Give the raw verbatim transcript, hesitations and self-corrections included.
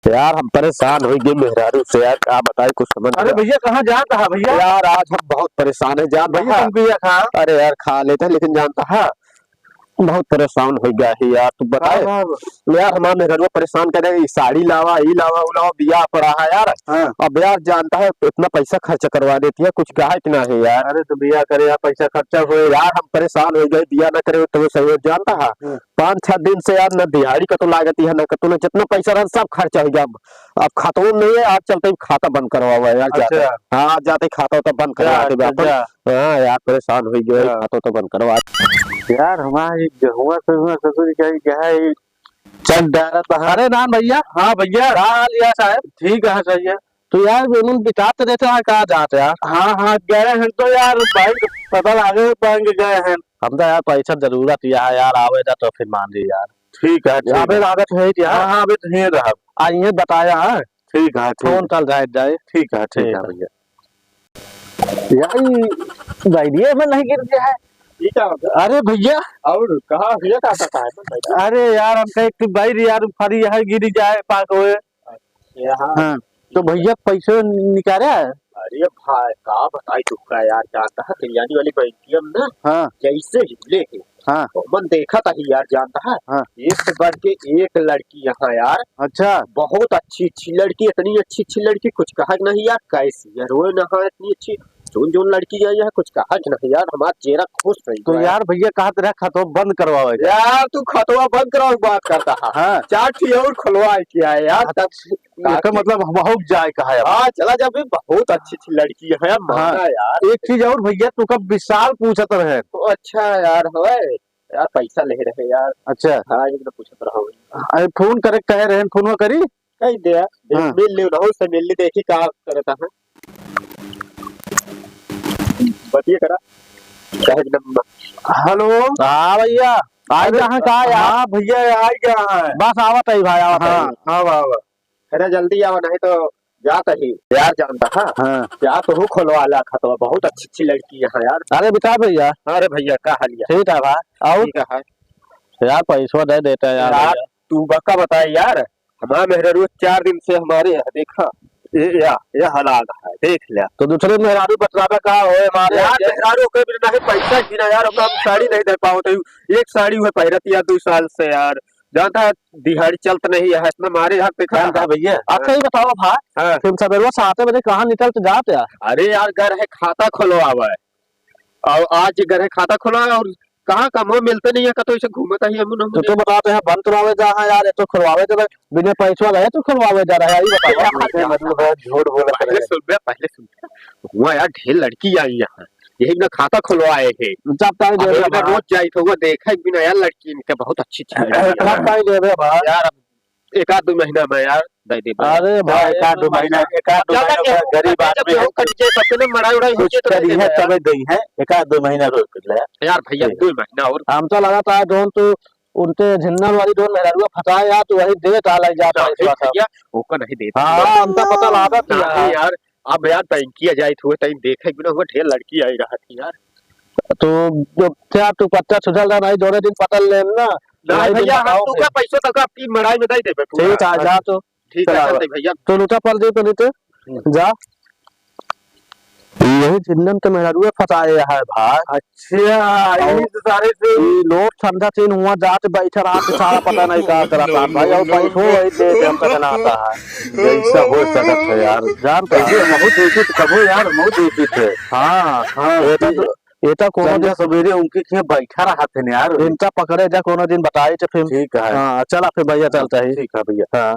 यार, हम परेशान होइ गए मेहरारू से यार, का बताई, कुछ समझ अरे नहीं। भैया, कहाँ जात है भैया? यार, आज हम बहुत परेशान है, जान भैया, रहा। तुम भैया खा। अरे यार, खा लेते हैं, लेकिन जानता है, बहुत परेशान होइ गया है यार, तू बताए। हाँ, हाँ। यार, हमार मेहरारू परेशान करे, ई साड़ी लावा, ई लावा, उ लावा, बियाह पड़ा है यार। हाँ। अब यार, जानता है, इतना पैसा खर्च करवा देती है, कुछ कहा कि ना है यार। अरे, तो बियाह करे यार, पैसा खर्चा होए। यार, हम परेशान होइ गए, बियाह ना करे तो सही हो, जानता है। हाँ। पाँच छह दिन से यार, ना दिहाड़ी कतो लागत है, ना कतो, ना जितना पैसा रहा, सब खर्चा होइ गया। अब, अब खातो नहीं है, आज चलते ही खाता बंद करवावा है यार, जाते। अच्छा। हाँ, आज जाते खाता उता बंद जा, करवा देबे अच्छा, अपन। जा। हाँ यार, परेशान होइ गए, हाँ। खाता उता बंद करवा। यार, हमार ई गहुआ ससुर, ससुर के ई क्या है, ई चल डारा तो है। अरे नान भैया। हाँ भैया। का हाल यार साहब? ठीक है, सही है। तो यार, उन्होंने बितात देते हैं, कहाँ जाते यार? हाँ, हाँ, गए हैं तो यार, बैंक पता लागे, बैंक गए हैं। हम तो यार पैसा जरूरत है यार, आवे जा तो फिर मान ली यार। ठीक है, ठीक अबे है। लागत है क्या? हाँ, हाँ, अबे तो यहीं रहा। आ, ये बताया है। ठीक है, ठीक फोन है। कल जाए, जाए। ठीक है, ठीक ठीक है है। भैया। यार, ई बैरिये में नहीं गिर गया है। ये क्या हो गया? अरे भैया। और कहाँ भैया, का, का, का है? अरे यार, हमका एक ठो बैर यार, फरी है, गिर जाए, पाक होए। अच्छा, हाँ। हाँ, तो भैया पैसे निकाले है? अरे भाई, का बताई तुमका यार, जानता है, कल्याणी वाली बैंकिया में ना, हाँ। जैसे हिले है, हाँ। तो मन देखा था ही यार, जानता है, हाँ। एक से बढ़ के एक लड़की यहाँ यार, अच्छा। बहुत अच्छी अच्छी लड़की, इतनी अच्छी अच्छी लड़की, कुछ कहा कि नहीं यार, कैसी यार, वो ना है इतनी अच्छी, जोन जोन लड़की आई है, कुछ कहा कि नहीं यार, हमार चेहरा खुश रही तो गया। यार भैया, कहा तेरा खातो बंद करवावे का। यार, तू खतवा बंद करावे की बात करता है। हाँ। चार ठी और खुलवाए के आए यार, हाँ, तब एकर बाकी मतलब हम हो जाए कहा है। हाँ, चला जा बे, बहुत अच्छी अच्छी लड़की है, माना हाँ। यार। एक चीज और भैया, तू कब विशाल पूछत रहे? ओ, अच्छा यार, होए यार, पैसा ले रहे यार। अच्छा। हाँ, एक तो पूछत रहो। अरे, फोन करे कहे रहे, फोनवा करी? कही दे यार, हाँ। मिल ले, रहू से मिल ले, देखी का करता है। बतिये करा। कहे एकदम। हेलो। हाँ भैया, आई अरे, कहाँ का यार? हाँ भैया, आई कहाँ है? बस आवत है भाई, आवत है। हाँ, आवा, आवा। अरे जल्दी आवा, नहीं तो जात ही यार, जानता है? हाँ। क्या तू खुलवा ला खतवा, बहुत अच्छी अच्छी लड़की है यार। अरे विकास भैया। अरे भैया, का हाल है? ठीक है भाई। और? ठीक है। यार पैसवा दे देता है यार यार, भैया। तू बका बताए यार, हमार मेहरारू चार दिन से हमारे यहाँ देखा, ये या, ये हालात है, देख लिया। तो दूसरे मेहरारू बतलावे का होए हमारे यार, यहाँ? मेहरारू के बिना नहीं, पैसा ही ना यार, ओका हम साड़ी नहीं दे पावत है, एक साड़ी हुए पहिरत यार, दो साल से यार, जानता है, दिहाड़ी चलत नहीं है, इतना मारे हाथ पे खा जानता है भैया। अच्छा, ये बताओ भाई, हाँ। तुम सबेरवा सात बजे कहाँ निकल के जात यार? अरे यार, घर है खाता खुलवावे, और आज घर है खाता खुलवावे, और कहाँ कमो मिलते नहीं है, कतो ऐसे घूमत ही हम तो। तू बताते हैं, बंद करवावे जा है यार, ये तो खुलवावे जा, बिना पैसवा रहे तो खुलवावे जा रहा है, ये बताओ। यार, मतलब है, झूठ बोलत पहले रहे। सुन बे, पहले सुन। हुआ यार, ढेर लड़की आई यहाँ, यही ना खाता खुलवाए है। जब ताई अब देवे एक बार बा। रोज जाई तो हुआ देखा एक बिना यार, लड़की इनके बहुत अच्छी अच्छी लड़की है। जब ताई देवे बा। यार, अब एक आध दो महीना में यार दे दे बा। अरे भाई, एक आध दो महीना, एक आध दो महीना में गरीब आदमी है। कट जाए, सबके ना मड़ाई उड़ाई हो कुछ जाए तो दे करी दे है, यार। तबे दई है, एक आध दो महीना रोक ले। यार भैया, ठीक। दो महीना और। हम तो लगा था, जोन तू उनके झिन्नन वाली जोन मेहरारुआ फंसाए यार, तू वही दे डाला जा तो पाए नहीं थोड़ा सा। भैया, ओका नहीं देता। हाँ, हम तो पता लागत नहीं यार। यार, अब यार बैंकिया जाइत हुए तई देखे बिना हुआ ढेर लड़की आई रहा थी यार। तो जो क्या तू पत्ता सुझल रहा नहीं, दोनों दिन पता लेम ना। नहीं वही दिन भैया, हम बताओ तू फिर। का पैसों तक आपकी मड़ाई में दे देबे पूरा। ठीक है, जा तो। ठीक है, चला चलते भैया। तू लूटा पल दे तो लेते। हम्म। जा। यही झिन्नन के मेहरारुआ फंसाए है भाई। अच्छा, यही और तो सारे से ई लोग ठंडा चीन हुआ जात बैठा रहा तो सारा पता नहीं का करत हाँ भाई, और पैसो वही दे दे, हम पता ना आता है। जैसा हो सकत है यार, जानता है। बहुत देखित कबो यार, बहुत देखित है। हाँ, हाँ। ये तो, ये तो कोनो संझा दिन सवेरे उनके किहाँ बैठा रहा थे यार। इनका पकड़े जा कोनो दिन बताए तो फिर। ठीक है। हाँ, चला फिर भैया, चलता है। ठीक है भैया। हाँ।